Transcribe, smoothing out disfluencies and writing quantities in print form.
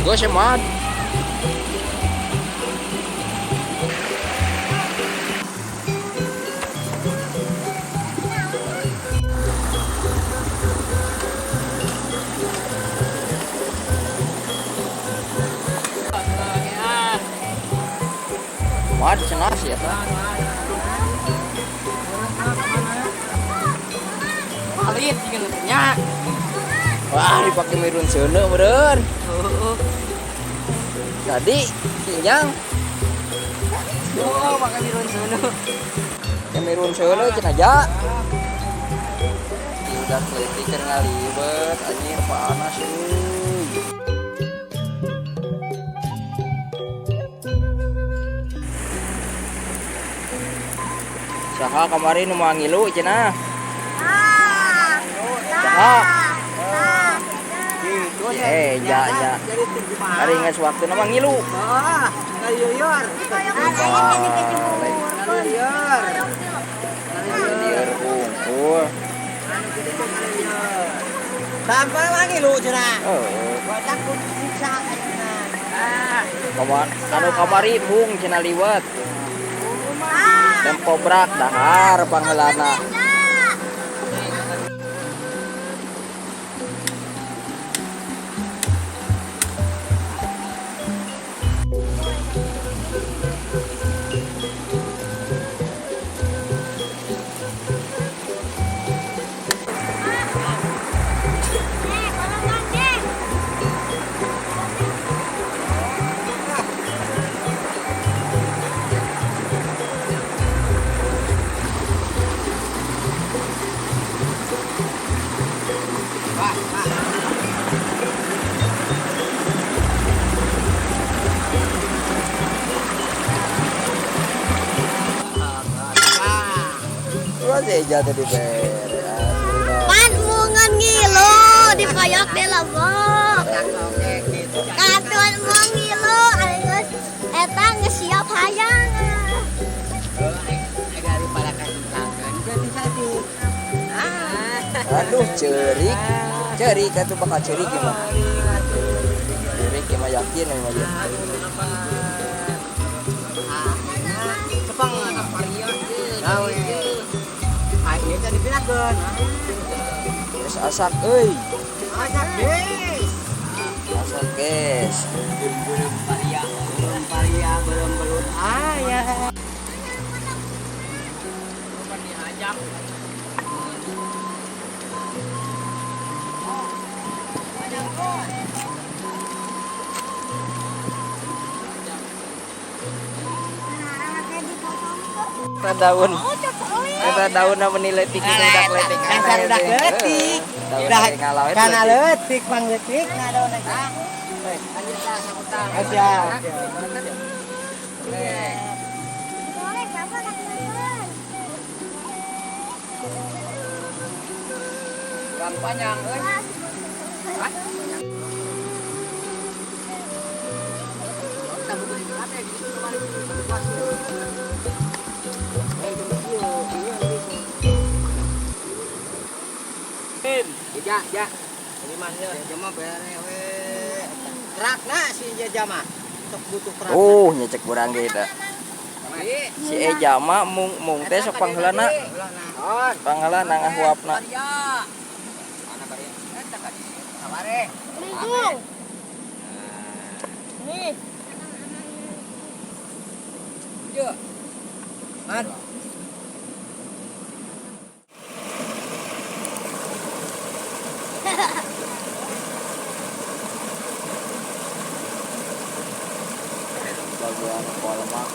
Geus mah. Mad cenah sih eta. Alit jeung nya. Wah, dipake mirun seuneu meureun. Heeh. Tadi kinjang Oh, make mirun seuneu. Ke mirun seuneu cenah ja. Udah leutik keur ngalibet anjir panas euy. Saha kamari nu moal ngilu cenah? Saha? Ja ja. Ari geus waktuna mah ngilu. Ah, ngalieur. Ngalieur. Lieur hungkul. Sampai lagi lu cenah. Heeh. Badak kudu siksa cenah. Ah, Kamar anu kamari bung cenah liwet. Tempo brak dahar pangheulana. Wah, si Eja tadi bere. Pan mungan ngilu dipayak di lebok. Katun mung ngilu geus eta geus siap hayang. Daripada kasih berarti satu. Aduh, cerik. Cerik atuh bakal cerik ieu mah. Cerik ieu mah yakin ieu mah. Cepeng. Gawe. Ayo tadi pinakeun. Geus asak euy. Asak guys. Asak guys. Belum paria, belum paria, belum belum ayah. Eta daun. Eta daunna meni leutik itu udah leutik. Dasar udah leutik. Daun Dah ngalawe kana leutik pang leutik na daun eta. Aja. Kurang panjang euy. Ja, ja. Ini mah ya mah bere we. Kerakna si Jaja mah. Sok butuh kerakna. Oh, nyecek urang ge eta. Si Eja mah mung mung teh sok pangheulana. Pangheulana ngahuapna. Mana bari? Eta ka dieu. Sabare. Minggung. Nih. Yo. Man. Bagian kolmak.